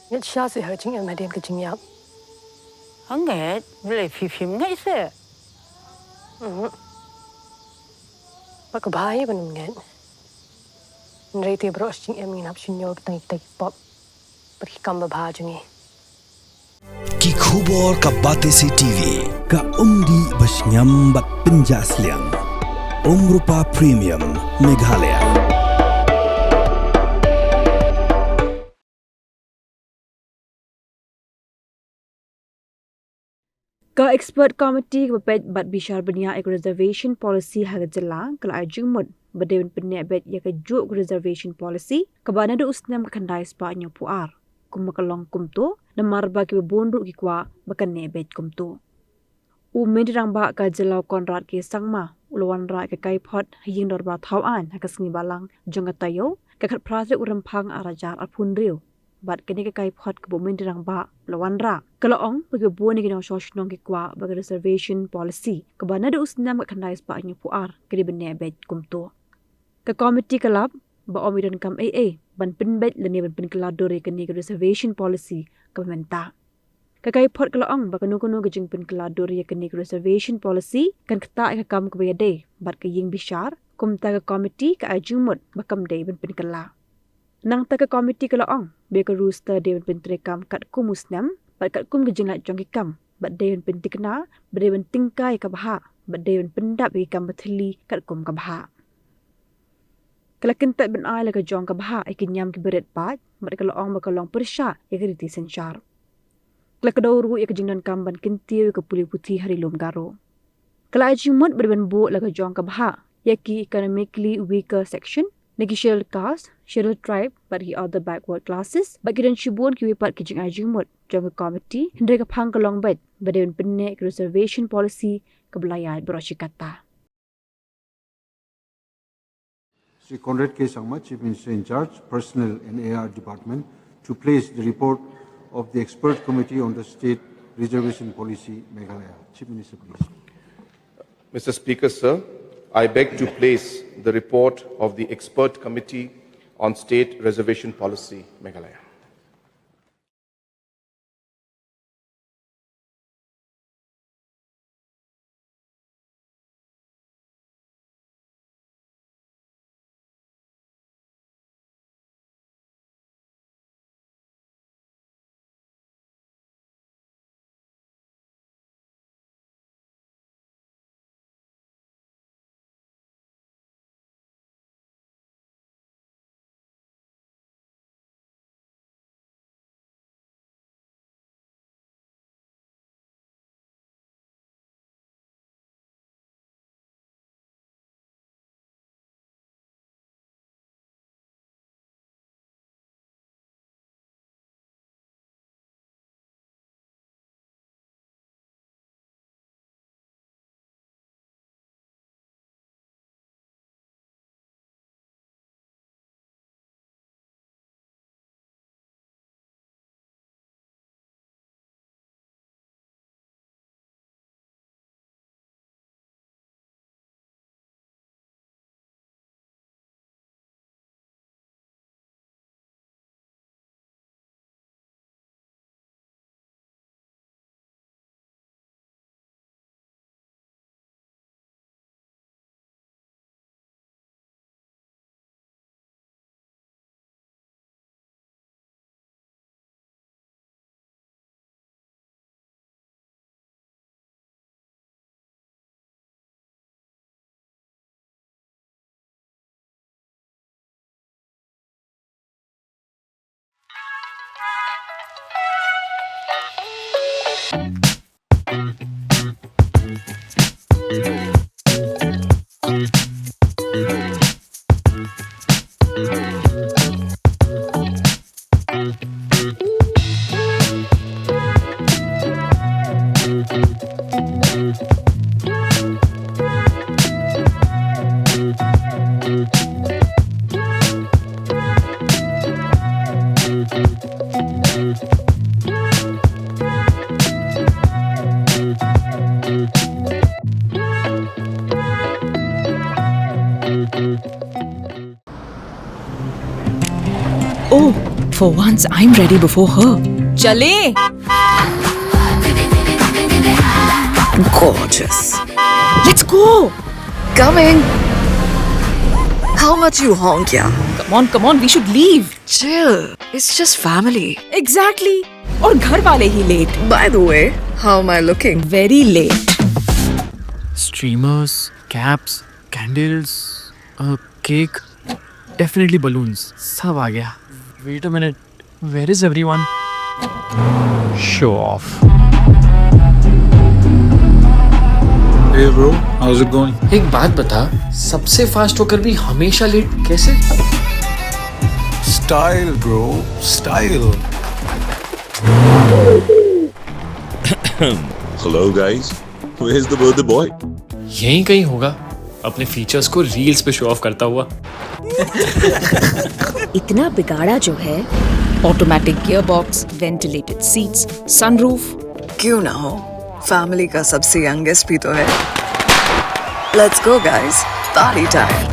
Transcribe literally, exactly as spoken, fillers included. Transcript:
Ngeit shisha seh ha ka jingim hadien ka jingïap. Hangne, balei phi phim ngeit seh? Mhm. Ba ka bha hi ban ym ngeit. Hynrei te baroh shi jingim ngin hap shu ñiew kita kita ki pop bad ki kam babha jong ngi. Ki khubor ka Batesi TV, ka umdih ba shngiam bad pynjah sliang. Umrupa Premium, Meghalaya. Ka Expert Committee kaba peit bad bishar bniah ïa ka Reservation Policy ha ka jylla ka la ai jingmut ba dei ban pynneh beit ïa kajuh ka Reservation Policy kaba naduh u snem khatkhyndai spah hynñiewphew ar, kumba ka long kumto namar ba kiba bun ruh ki kwah ba kan neh beit kumto. U Myntri Rangbah ka jylla u Conrad K Sangma u la wanrah ïa ka kaiphod ha ïing dorbar thaw aiñ ha ka sngi Balang jong ka taïew ka khatphra tarik u Rymphang arhajar arphew hynriew, bad kane ka kaiphod kaba u Myntri Rangbah u la wanrah ka la ong ba kiba bun na ki nongshong shnong ki kwah ba ka Reservation Policy kaba naduh u snem khatkhyndai spah hynñiewphew ar ka dei ban neh beit kumto. Ka komiti ka la ong ba ym don kam ei ei ban pynbeit lane ban pynkylla dur ïa kane ka Reservation Policy kaba mynta. Ka kaiphod ka la ong ba kano kano ka jingpynkylla dur ïa kane ka Reservation Policy kan ktah ïa ka kam kaba ïadei bad ka ïing bishar, kumta ka komiti ka ai jingmut ba kam dei ban pynkylla. Nangta ka komiti ka la ong ba ïa ka roster dei ban pyntreikam katkum u snem bad katkum ka jinglait jong ki kam, bad dei ban pynthikna ba dei ban tyngkai ïa ka bhah bad dei ban pyndap ïa ki kam ba thylli katkum ka bhah. Ka la kyntait ban ai la ka jong ka bhah ïa ki niam kiba rit paid bad ka la ong ba ka long pyrshah ïa ka riti synshar. Ka la kdew ruh ïa ka jingdonkam ban kyntiew ïa ka pule puthi ha ri lum Garo. Ka la ai jingmut ba dei ban buh la ka jong ka bhah ïa ki economically weaker section, na ki Scheduled Caste, Scheduled Tribe bad ki other backward classes, bad ki don shibun kiwei pat ki jingai jingmut jong ka komiti, hynrei ka phang ka long beit ba dei ban pynneh ïa ka Reservation Policy kaba la ïaid baroh shi katta. Shri Conrad K Sangma, Chief Minister in charge, Personnel and A R Department, to place the report of the Expert Committee on the State Reservation Policy, Meghalaya. Chief Minister, please. Mister Speaker, sir, I beg to place the report of the Expert Committee on State Reservation Policy, Meghalaya. Oh, For once, I'm ready before her. चले। Gorgeous. Let's go. Coming. How much you honk, yeah? Come on, come on, we should leave. Chill. It's just family. Exactly. और घर वाले ही late. By the way, how am I looking? Very late. Streamers, caps, candles, a cake, definitely balloons. सब आ गया. Wait a minute. Where is everyone? Show off. Hey bro, how's it going? एक बात बता, सबसे फास्ट होकर भी हमेशा लेट कैसे? Style, bro, style. Hello guys, where's the birthday boy? यहीं कहीं होगा, अपने फीचर्स को रील्स पे शो ऑफ करता हुआ. इतना बिगाड़ा जो है. Automatic gearbox, ventilated seats, sunroof. क्यों ना हो, फैमिली का सबसे यंगेस्ट भी तो है. Let's go guys, party time.